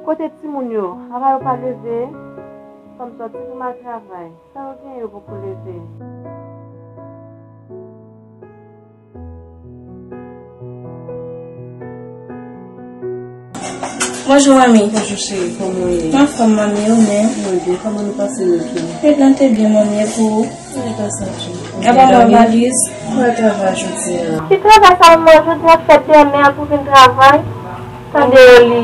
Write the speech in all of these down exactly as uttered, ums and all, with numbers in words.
Kote timoun yo? Apa yo pa leve? Fò m sòti pou m al travay. Sa yo gen, yo poko leve? Bonjou, manmi. Bonjou, cheri. Kòman w ye? Anfòm, manmi, ou menm? Mwen byen. Kòman nou pase lòt la? Lòt la te byen, manmi, e pou ou? Mwen ta santi. Apa mwen valiz? Mwen travay jodi a. Ki travay sa, manman? Jodi a fèt dèmen an pou vin travay. Tande yo li.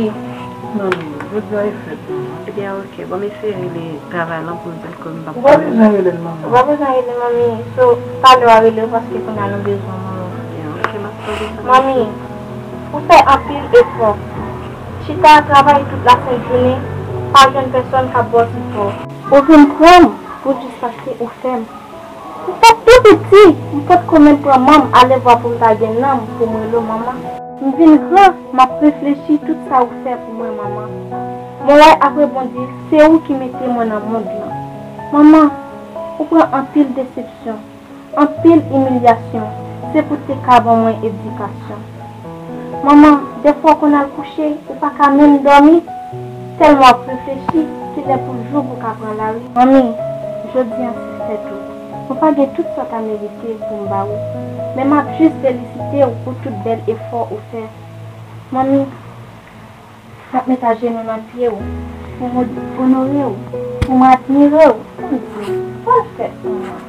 Non, non, jodi a e fèt, manman. Ebyen, oke. Bon, m eseye rele travay lan pou m di l ke m p ap... Ou pa bezwen rele l, manman. Ou pa bezwen rele l, manmi. So, talè w a rele l paske kounye a nou bezwen w, manman. Ebyen, oke, m ap tande sa. Manmi, ou fè anpil efò. Chita travay tout lasent jounen, pa jwenn pèsonn k ap ba w sipò. Ou vin pran m pou jis paske ou fè m. M t ap tou piti, m potko menm pran manm alevwa pou m ta gen nanm pou m rele w manman. M vin gran, m ap reflechi tout sa ou fè pou mwen, manman. Mwen wè ap rebondil, se ou ki mete mwen nan mond lan. Manman, ou pran anpil desepsyon, anpil imilyasyon, se pou te ka ban mwen edikasyon. Manman, dèfwa w konn al kouche, ou pa ka menm dòmi, tèlman w ap reflechi, kilè pou jou pou w ka pran lari. Manmi, jodi a se fèt ou. Mwen pa gen tout sa w ta merite pou m ba ou, men m ap jis felisite w pou tout bèl efò ou fè. Manmi, m ap met ajenou nan pye w pou m onore w, pou m admire w. Bondye, bòn fèt, manman.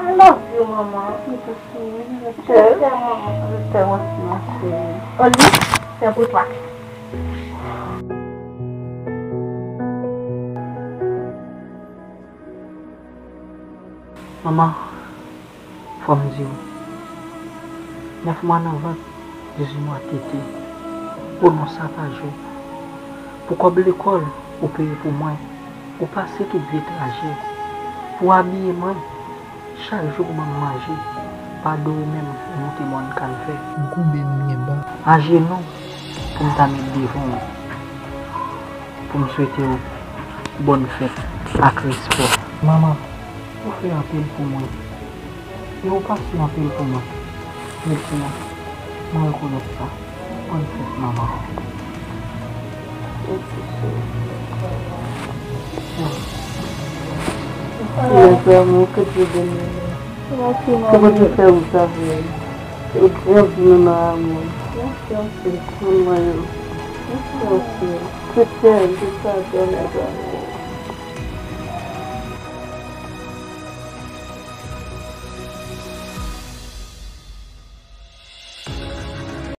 I love you, manman. Mwen tou sou ou, je t'aime. Je t'aime aussi, ma chérie. Oli, c'est pour toi. Manman, fò m di w, nèf mwa nan vant, dizuit mwa tete, o non sakaje w. Pou kòb lekòl, ou peye pou mwen, ou pase tout vye trajè. Pou abiye mwen, chak jou pou ban m manje, pa dwe menm monte mòn Kalvè. M koube m byen ba. Ajenou, pou m ta met devan w, pou m swete w bòn fèt ak respè. Manman, ou fè anpil pou mwen. E ou pase anpil pou mwen. Mèsi, mwen rekonèt sa. Bòn fèt, manman. Mèsi, cheri. Mes amours, que Dieu bénisse. Mèsi, manman. Que Dieu fait vous savoir. Que Dieu vous donne amour. Mèsi anpil. Mwen, mèsi anpil. Que Dieu vous donne amour.